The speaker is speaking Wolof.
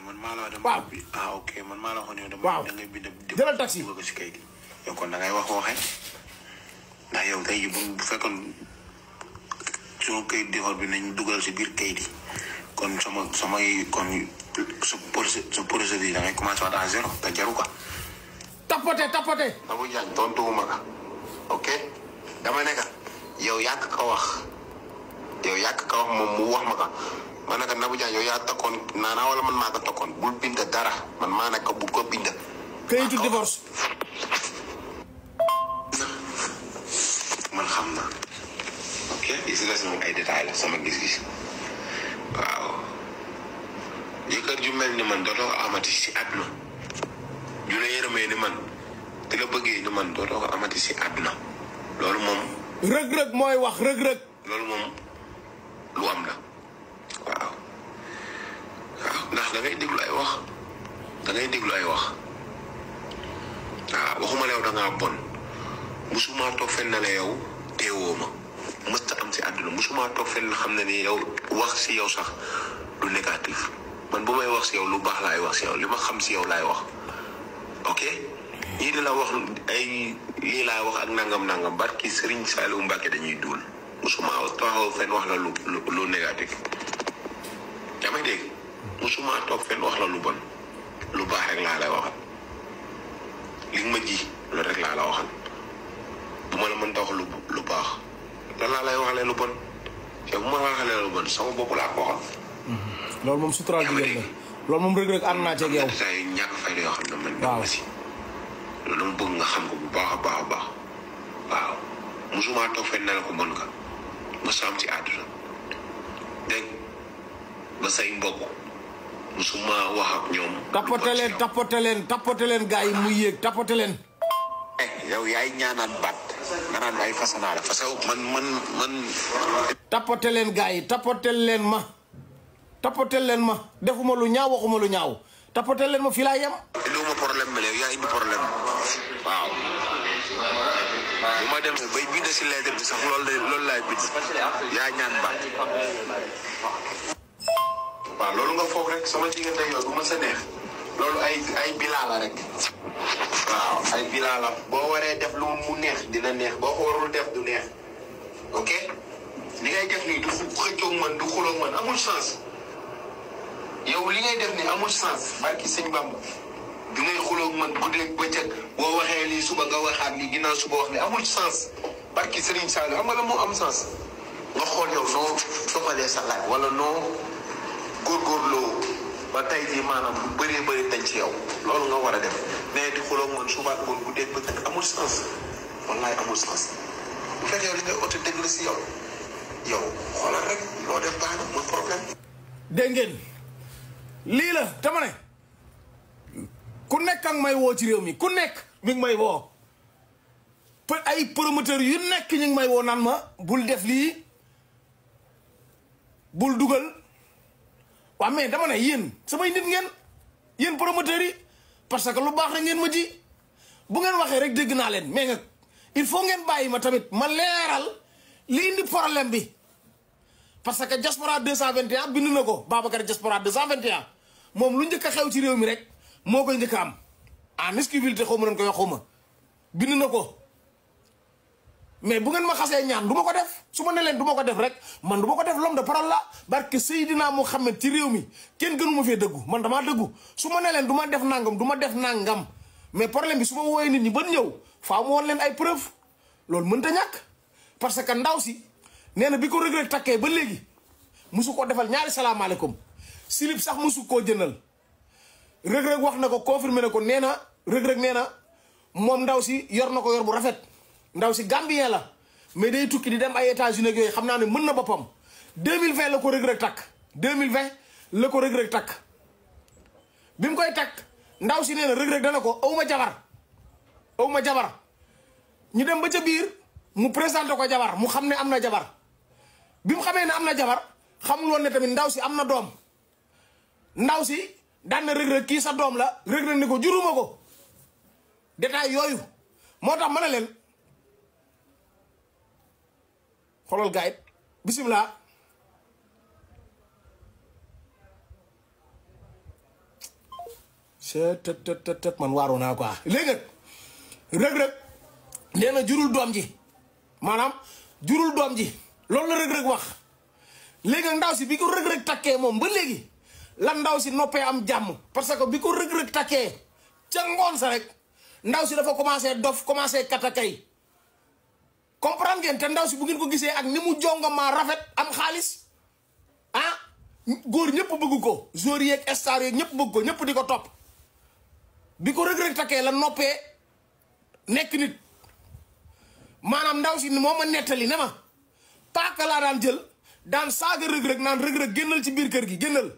man maa la waaw ok man maa la waxoon yow. waaw da ngay bind. jëlal taxi dugal ko si kayit yow kon da ngay wax waxee ndax yow tey jii bu fekkoon sunu kayit di xool bi nañ dugal si biir kayit yi kon samay kon sa procédure da ngay commencé waat à zéro te jaru ko. tapote. Nabou Diagne tontuwuma ka ok dama ne ka yow yàgg ka wax moom mu wax ma ka ma ne ka Nabou Diagne yow yaa takkoon naanaa wala man maa ko takkoon bul bind dara man maa ne ko bu ko bind. kayitu divorce. man xam naa ok li si des moom ay détails la sama gis-gis waaw jëkkër ju mel ni man dootoo ko amati si àdduna ju la yërëmee ni man te la bëggee ni man dootoo ko amati si àdduna loolu moom. rëg-rëg mooy wax rëg-rëg. loolu moom lu am la waaw ndax da ngay déglu ay wax waaw waxuma la yow da ngaa bon musuma toog fenn na la yow teewoo ma mësta am si àdduna musuma toog fenn xam ne ni yow wax si yow sax lu négatif man bu may wax si yow lu baax laay wax si yow li ma xam si yow laay wax ok ñii di la wax ay lii laay wax ak nangam barki Serigne Saliou Mbacke dañuy duul musuma taxaw fenn wax la lu négatif yaa may dégg musuma toog fenn wax la lu bon lu baax rek laa lay waxal li nga ma ji loolu rek laa la waxal bu ma la mën ta wax lu baax lan laa lay waxalee lu bon yow bu ma waxalee lu bon sama bopp laa ko waxal. loolu moom suturaal jigéen la loolu moom rëg-rëg ànd naa ci ak yow. saa yu ñàkk fayda yoo xam ne man. waaw si loolu dama bëgg nga xam ko bu baax a baax waaw musuma toog fenn ne la ko mën nga mosoo am ci àdduna dégg ba say mbokk musuma wax ak ñoom. tapote leen gars yi muy yéeg tapote leen. yow yaay ñaanaan baat nga naan ay fasanaale fasaw man. tapote leen gars yi tapote leen ma defuma lu ñaaw waxuma lu ñaaw tapote leen ma fii laa yem. indiwuma problème bi yaa indi problème waaw. bu ma dem bay bind si lettre bi sax loolu laay bind yaa ñaan baat. waaw loolu nga foog rek sama diggante yow du ma sa neex loolu ay bilaa la rek. waaw ay bilaa la boo waree def lu mu neex dina neex boo ko warul def du neex ok li ngay def nii du xëccoog man du xuloog man amul sens yow li ngay def nii amul sens barki sëñ Bamba di ngay xuloog man guddeeg bëccëg boo waxee lii suba nga waxaat lii ginnaaw suba wax lii amul sens barki Serigne Saliou xam nga la moo am sens nga xool yow noo soxalee sa laaj wala noo góorgóorloo ba tey jii maanaam lu bëree bëri dañ ci yow loolu nga war a def mais di xuloo man suba ak ngoon guddeeg bëccëg amul sens wallaay amul sens bu fekkee yow li ngay oto déglu si yow xoolal rek loo def baax na mooy problème. dégg ngeen lii la dama ne ku nekk ak may woo ci réew mi ku nekk mi ngi may woo ay promoteur yu nekk ñu ngi may woo naan ma bul def lii bul dugal. waaw mais dama ne yéen samay nit ngeen yéen promoteurs yi parce que lu baax rek ngeen ma ji bu ngeen waxee rek dégg naa leen mais nga il faut ngeen bàyyi ma tamit ma leeral li indi problème bi parce que Diaspora 221 bind na ko Babacar Diaspora 221 moom lu njëkk a xew ci réew mi rek moo koy njëkk a am en exclusivité xaw ma nañ koy xaw ma bind na ko mais bu ngeen ma xasee ñaan du ma ko def su ma ne leen du ma ko def rek man du ma ko def l'homme de parole la barke Seydina Muhammad ci réew mi kenn gënu ma fee dëggu man damaa dëggu su ma ne leen du ma def nangam du ma def nangam mais problème bi su ma wooyee nit ñi ba ñëw faa mu woon leen ay preuve loolu mënta ñàkk parce que ndaw si nee na bi ko Reug Reug takkee ba léegi musu ko defal ñaari salaamaaleykum silib sax musu koo jëndal Reug Reug wax na ko confirmé na ko nee na Reug Reug nee na moom ndaw si yor na ko yor bu rafet ndaw si Gambien la mais day tukki di dem ay États-Unis ak yooyu xam naa ne mën na boppam 2020 la ko Reug Reug takk 2020 la ko Reug Reug takk bi mu koy takk ndaw si nee na Reug Reug dana ko awma jabar ñu dem ba ca biir mu présenté ko jabar mu xam ne am na jabar bi mu xamee ne am na jabar xamul woon ne tamit ndaw si am na doom ndaw si daan na Reug Reug kii sa doom la Reug Reug ni ko juruma ko détail yooyu moo tax ma ne leen xoolal gaay bisimilah man waaru naa quoi léegi nag rëg-rëg nee na jurul doom ji maanaam jurul doom ji loolu la rëg-rëg wax léegi nag ndaw si bi ko rëg-rëg takkee moom ba léegi la ndaw si noppee am jàmm parce que bi ko rëg-rëg takkee ca ngoon sa rek ndaw si dafa commencé dof commencé katakay comprendre ngeen te ndaw si bu ngeen ko gisee ak ni mu jongamaa rafet am xaalis ah góor ñëpp bëgg ko joueurs yeeg stars yeeg ñëpp bëgg ko ñëpp di ko topp bi ko rëg-rëg takkee la noppee nekk nit maanaam ndaw si moo ma nettali ne ma paaka laa daan jël daan saaga rëg-rëg naan rëg-rëg génnal ci biir kër gi génnal